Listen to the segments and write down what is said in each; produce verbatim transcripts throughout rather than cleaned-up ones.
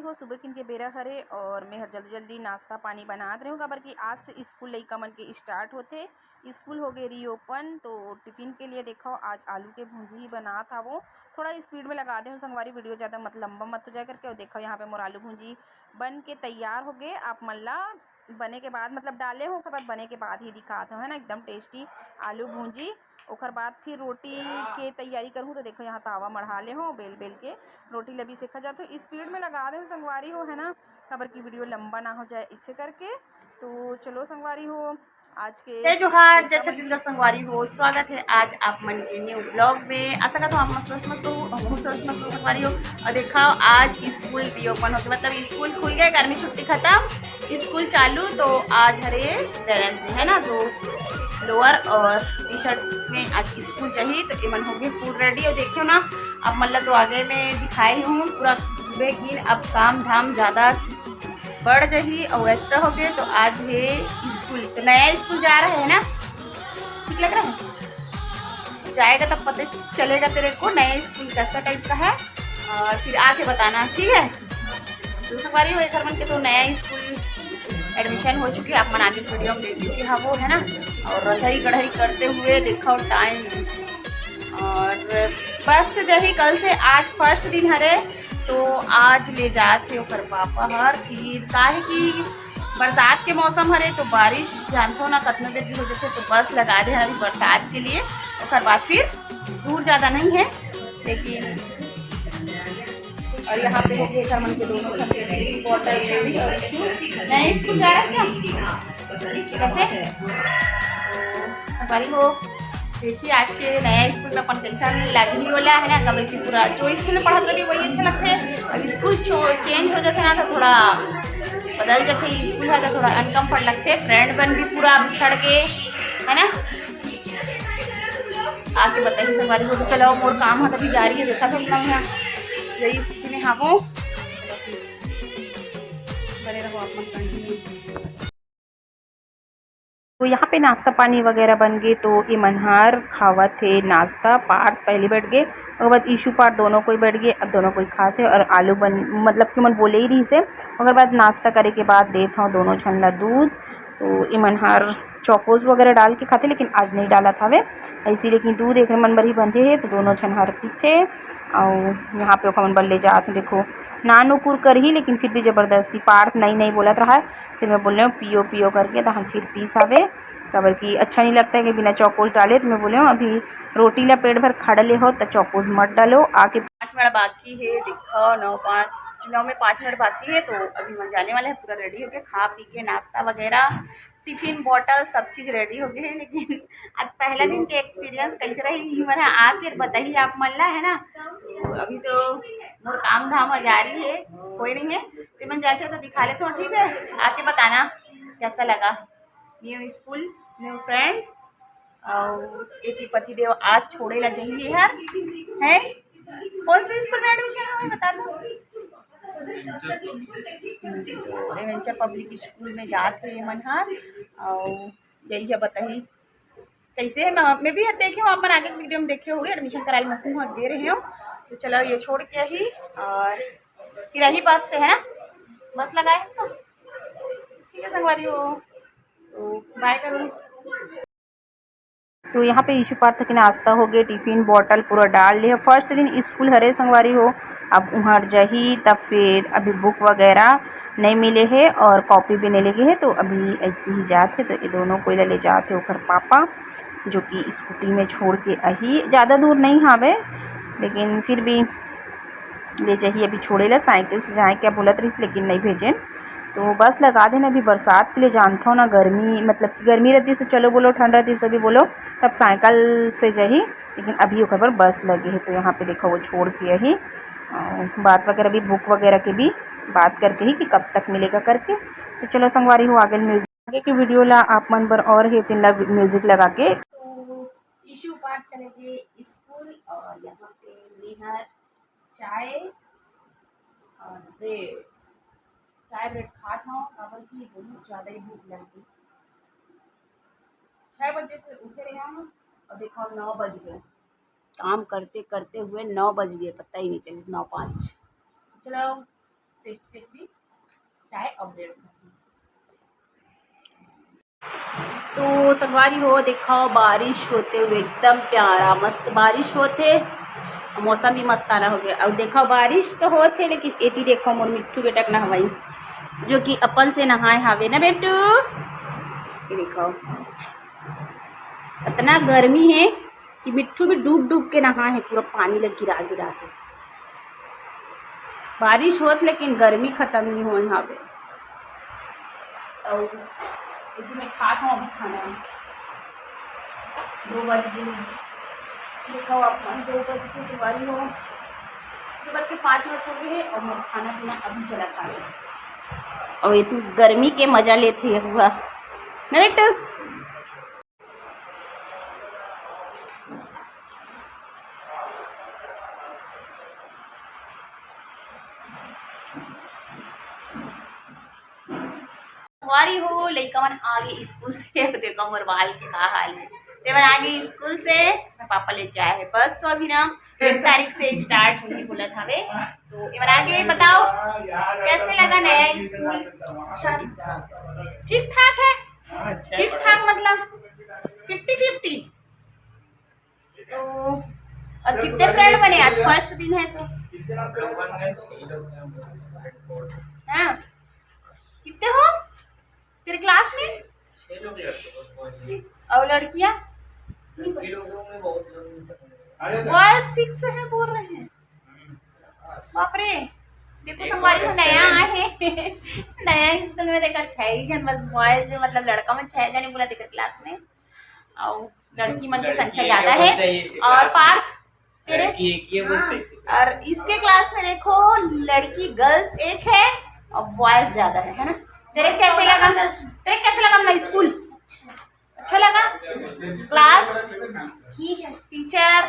हो, सुबह किन के बेरा हरे और मैं हर जल्दी जल्दी नाश्ता पानी बनात रहे हूँ, काबर कि आज से स्कूल लइका मन के स्टार्ट होथे। स्कूल हो गए रीओपन, तो टिफिन के लिए देखो आज आलू के भुंजी ही बनात हवो। थोड़ा स्पीड में लगा दे हूँ संगवारी, वीडियो ज़्यादा मत लंबा मत हो जाए करके। और देखो यहाँ पे मोर आलू भुंजी बन के तैयार हो गए। आप मन ला बने के बाद, मतलब डाले हो, ओकर बाद बने के बाद ही दिखात हूँ, है ना, एकदम टेस्टी आलू भुंजी। ओकर बाद फिर रोटी के तैयारी करहूँ, तो देखो यहाँ तावा मढ़ा ले हो, बेल बेल के रोटी ल भी सेका जात हो। स्पीड में लगा दे हो संगवारी हो, है ना, काबर की वीडियो लंबा ना हो जाए, इसे करके। तो चलो संगवारी हो, आज के जय जोहार, जय छत्तीसगढ़ संगवारी हो, स्वागत है आज आप मन के न्यू ब्लॉग में। आशा करता हूँ आप मन स्वस्थ मस्त हो, हम स्वस्थ मस्त हो संगवारी हो। और देखा, आज स्कूल रीओपन होके, मतलब स्कूल खुल गए, गर्मी छुट्टी खत्म, स्कूल चालू। तो आज हरे पेरेंट्स डे, है ना, तो लोअर और टी शर्ट में आज स्कूल जाही। तो एमन हो गए फुल रेडी। और देखियो ना, आप मन ला तो आगे में दिखाई हूँ, पूरा सुबह किन अब काम धाम ज़्यादा बढ़ जाही और एक्स्ट्रा हो गए। तो आज है स्कूल, तो नया स्कूल जा रहे हैं ना, ठीक लग रहा है? जाएगा तब पता चलेगा तेरे को नया स्कूल कैसा टाइप का है, और फिर आके बताना, ठीक है? तो संगवारी हो, एकर मन के तो नया स्कूल एडमिशन हो चुके हैं, आप मन आगे वीडियो में देख चुके हैं वो, है ना। और रंधई कढ़ई करते हुए देखो टाइम, और बस से जाही कल से, आज फर्स्ट दिन हरे, तो आज ले जात हे ओकर पापा हर। फिर काहे कि बरसात के मौसम हरे, तो बारिश जानथो ना, कतना देर भी हो जाथे, तो बस लगा दे हन अभी बरसात के लिए, ओकर बाद फिर दूर ज़्यादा नहीं है। लेकिन और यहाँ पे हो गए एकर मन के दोनों झन के बॉटल छड़ी और shoes। नया स्कूल जा रहा है क्या? कैसे? संगवारी हो, देखिए आज के नया स्कूल में अपन कैसा लगही वाला है ना, काबर कि पूरा जो स्कूल में पढ़त रही वही अच्छा लगता है। अब स्कूल चेंज हो जाते ना, तो थोड़ा बदल जाते स्कूल है, तो थोड़ा अनकम्फर्ट लगते। फ्रेंड बन भी पूरा बिछड़ के, है ना। आके बताइए संगवारी हो। तो चलो, मोर काम है तभी जा रही है, देखा था इतना मैं यही स्थिति में हाँ वो। बने रहो आप मन continue। तो यहाँ पे नाश्ता पानी वगैरह बन गए, तो ये मनहार खावत हे नाश्ता। पार्थ पहले बैठ गए, ओकर बाद ईशु पार्थ दोनों कोई बैठ गए। अब दोनों कोई खात हे और आलू बन, मतलब कि मन बोले ही रही से, ओकर बाद नाश्ता करे के बाद देत हूँ दोनों झन ला दूध। तो ये मनहार चोकोज वगैरह डाल के खाथे, लेकिन आज नहीं डालत हवे ऐसी, लेकिन दूध एक मन बर ही बंधे हे, तो दोनों झन हर पीथे। और यहाँ पे ओकर मन बर ले जात हे, देखो नान उकुर करही, लेकिन फिर भी जबरदस्ती पार्थ नहीं नहीं बोलत रहा है। फिर मैं बोल रही हूँ पियो पियो करके, तो हम फिर पीस आवे, काबर कि अच्छा नहीं लगता है कि बिना चोकोज डाले। तो मैं बोले हूँ अभी रोटी ला पेट भर खा डले हो, तो चोकोज मत डालो। आके पाँच मिनट बाकी है, देखो नौ पाँच, नौ में पाँच मिनट बाकी है, तो अभी मन जाने वाले हैं। पूरा रेडी हो गया, खा पी के नाश्ता वगैरह, टिफिन बॉटल सब चीज़ रेडी हो गए है। लेकिन आज पहला दिन के एक्सपीरियंस कैसे रही, ये मन आके बताइए आप मन ला, है ना। तो अभी तो मोर काम धाम जारी है, कोई नहीं है, तो मन जाते हो तो दिखा लेते हो, ठीक है। आके बताना कैसा लगा। न्यू स्कूल, न्यू फ्रेंड, और एती पति देव आज छोड़े ला जाही हर, है। कौन से स्कूल में एडमिशन हुआ है, बता दो। तो एवेंचर पब्लिक स्कूल में जात हे ये मन हर, और यही है बताही कैसे है। मैं, मैं भी देखे हूँ, आप मन आगे वीडियो में देखे होंगे, एडमिशन कराए मैं हूँ, दे रहे हो। तो चलो, ये छोड़ के ही और फिर यही बस से है ना, बस लगा है इसका, ठीक है संगवारी हो, तो बाय करो। तो यहाँ पे ईशु पार्थ के नाश्ता हो गए, टिफिन बॉटल पूरा डाल लिया। फर्स्ट दिन स्कूल हरे संगवारी हो, अब उहर जाही तब फिर अभी बुक वगैरह नहीं मिले है और कॉपी भी नहीं लेगे है, तो अभी ऐसे ही जात है। तो ये दोनों कोई ला ले जात है ओकर पापा, जो कि स्कूटी में छोड़ के आही। ज़्यादा दूर नहीं हावे, लेकिन फिर भी ले जाही अभी छोड़े ला। साइकिल से जाए क्या बोलत रहिस, लेकिन नहीं भेजेन। तो बस लगा देना, अभी बरसात के लिए जानता हो ना, गर्मी, मतलब कि गर्मी रहती तो चलो बोलो, ठंड रहती तो भी बोलो, तब साइकिल से जाही। लेकिन अभी ओकर बर बस लगे है, तो यहाँ पे देखो वो छोड़ के आही। और बात वगैरह भी, बुक वगैरह के भी बात करके ही कि कब तक मिलेगा करके। तो चलो संगवारी हो, आगे म्यूजिक, आगे की वीडियो ला आप मन बर और हे तेन ला म्यूजिक लगा के। तो ईशु पार्थ चले गए स्कूल और यहाँ पे मेहर चाय और ब्रेड, चाय ब्रेड खात हूँ, काबर कि बहुत ज़्यादा ही भूख लग गई। छः बजे से उठे रहे हैं और देखो नौ बज गए, काम करते करते हुए नौ बज गए, पता ही नहीं चलिस नौ पाँच। चलो, टेस्टी टेस्टी चाय ऑमलेट। तो संगवारी हो, देखो बारिश होते हुए एकदम प्यारा मस्त बारिश होते, मौसम भी मस्ताना हो गया। अब देखो बारिश तो होते, लेकिन एती देखो मोर मिट्ठू बेटा के नहवाई, जो कि अपन से नहाए हावे ना बेटू। ये देखो इतना गर्मी है कि मिट्ठू भी डूब डूब के नहाए है, पूरा पानी लग गिरा गिरा के। बारिश होत लेकिन गर्मी खत्म नहीं हो यहाँ पे। और इसी में खात हूँ अभी खाना, दो बज गए हैं। देखो आप, दो बज के सवारी हो, दो बज के पाँच मिनट हो गए हैं और मैं खाना पीना अभी चला खा रही हूँ। और ये तू गर्मी के मजा लेते हुआ ना बेटू। सवारी हो, लइका मन आगे स्कूल से। देखो मोर बाल के का हाल है। तेमन आगे स्कूल से, मैं पापा लेके आए हैं बस। तो अभी ना एक तारीख से स्टार्ट होने बोला था वे। तो एमन आगे बताओ, कैसे लगा नया स्कूल? अच्छा, ठीक ठाक है। ठीक ठाक मतलब फिफ्टी फिफ्टी। तो और कितने फ्रेंड बने? आज फर्स्ट दिन है तो। हाँ, कितने हो तेरे क्लास में? और लड़कियाँ? बॉयज सिक्स है बोल रहे हैं। बाप रे, देखो संगवारी हो, नया आए हैं। नया स्कूल में देखा छह ही जन बस बॉयज, मतलब लड़का मन छह जने पूरा देखा क्लास में, और लड़की मन की संख्या ज्यादा है। और पार्थ तेरे, हाँ, और इसके क्लास में देखो लड़की गर्ल्स एक है और बॉयज ज्यादा है, है ना? तेरे कैसे लगा, तेरे कैसे लगा अपना स्कूल? अच्छा लगा? क्लास, ठीक है। टीचर,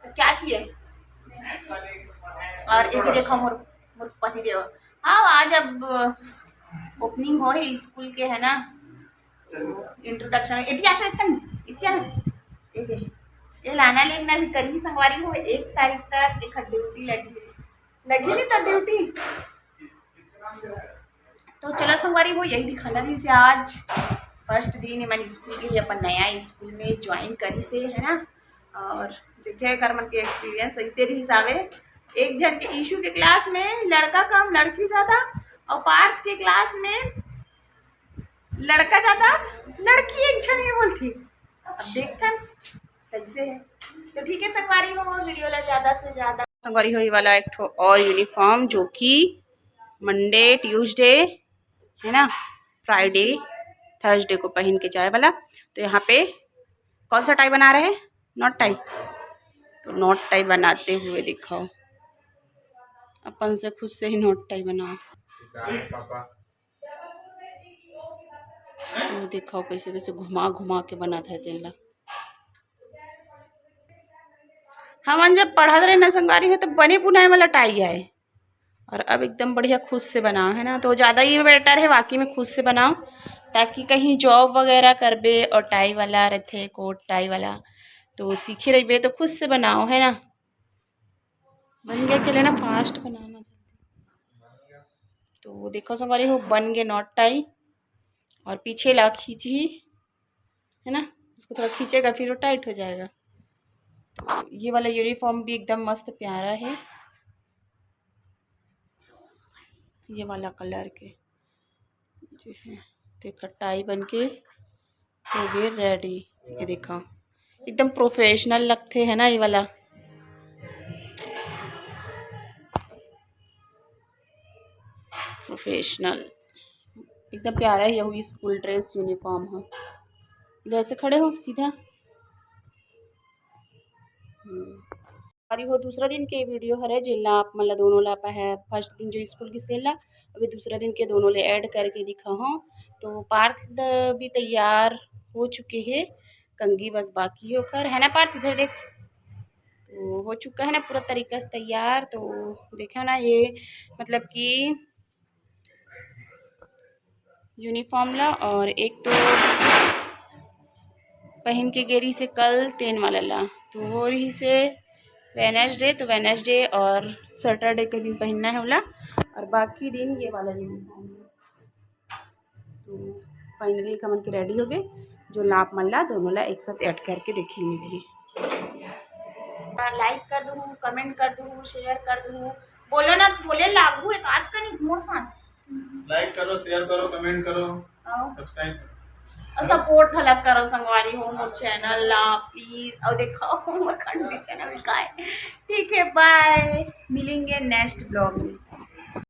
तो क्या किए? और एक देखो मोर, मोर पति देव। हाँ, आज अब ओपनिंग हो है स्कूल के, है ना? इंट्रोडक्शन एतिया तो एकदम एतिया ना, ये, ये लाना लेना भी करी संगवारी हो। एक तारीख तक एक ड्यूटी लगी, लगी नहीं तो ड्यूटी। तो चलो संगवारी हो, यही दिखाना रहिस आज फर्स्ट दिन एमन स्कूल के, अपन नया स्कूल में ज्वाइन करिस हे, है ना? और देखे कर मन के एक्सपीरियंस ऐसे रहिस हावे। एक जन के ईशु के क्लास में लड़का कम लड़की ज्यादा, और पार्थ के क्लास में लड़का ज्यादा लड़की एक जन हे बोलथे। अब देखथन कैसे है। तो ठीक है संगवारी हो, वीडियो ला ज्यादा से ज्यादा संगवारी हो, ये वाला एक ठो और यूनिफॉर्म जो कि मंडे, ट्यूसडे, है ना, फ्राइडे, थर्सडे को पहन के जाए वाला। तो यहाँ पे कौन सा टाई बना रहे हैं? Not tie. तो नॉट टाई बनाते हुए दिखाओ, अपन से खुद से ही नॉट टाई बनाओ। तो दिखाओ कैसे कैसे घुमा घुमा के बनात हे तेन ला। हमन जब पढ़त रहे ना संगवारी हो, तो बने बुनाए वाला टाई आए, और अब एकदम बढ़िया खुद से बनाओ, है ना? तो ज़्यादा ये बेटर है वाकई में खुद से बनाओ, ताकि कहीं जॉब वगैरह करबे और टाई वाला रहते, कोट टाई वाला, तो सीखे रहिबे तो खुद से बनाओ, है ना? बन गया के लेना, फास्ट बनाना जल्दी। तो देखो संगवारी हो, बन गए नॉट टाई, और पीछे ला खींची, है ना, उसको थोड़ा खींचेगा फिर वो टाइट हो जाएगा। तो ये वाला यूनिफॉर्म भी एकदम मस्त प्यारा है, ये वाला कलर के जो है। देखो टाई बन के हो गए रेडी। ये देखो एकदम प्रोफेशनल लगते है ना ये वाला, प्रोफेशनल एकदम प्यारा है। यही स्कूल ड्रेस यूनिफॉर्म है। इधर से खड़े हो सीधा। हम्म। अरे हो दूसरा दिन के वीडियो हरे, जेला आप मन ला दोनों ला पाए है, फर्स्ट दिन जो स्कूल गिस तेला, अभी दूसरा दिन के दोनों ले ऐड करके दिखा हूँ। तो पार्थ द-, भी तैयार हो चुके हैं, कंघी बस बाकी है ओकर, है ना पार्थ? इधर देख, तो हो चुका है ना पूरा तरीका से तैयार। तो देखो ना ये मतलब कि यूनिफॉर्म ला, और एक तो पहन के गे रहिस हे कल तेन वाला ला, तो वो रहिस हे वेनेसडे तो वेनेसडे और सैटरडे के दिन पहनना है ओला, और बाकी दिन ये वाला यूनिफॉर्म है। तो फाइनली हमन के रेडी हो गए। जो नाप मन ला दोनों ला एक साथ ऐड करके देखे मिलही। लाइक कर दूँ, कमेंट कर दूँ, शेयर कर दूँ, बोलो ना, बोले लागू एक आध कनी घोर सान। लाइक करो, शेयर करो, कमेंट करो, आओ। सब्सक्राइब करो। और सपोर्ट घलक करो संगवारी हो मोर चैनल ला प्लीज। और देखो मोर कंडीशन अभी का है। ठीक है, बाय, मिलेंगे नेक्स्ट ब्लॉग में।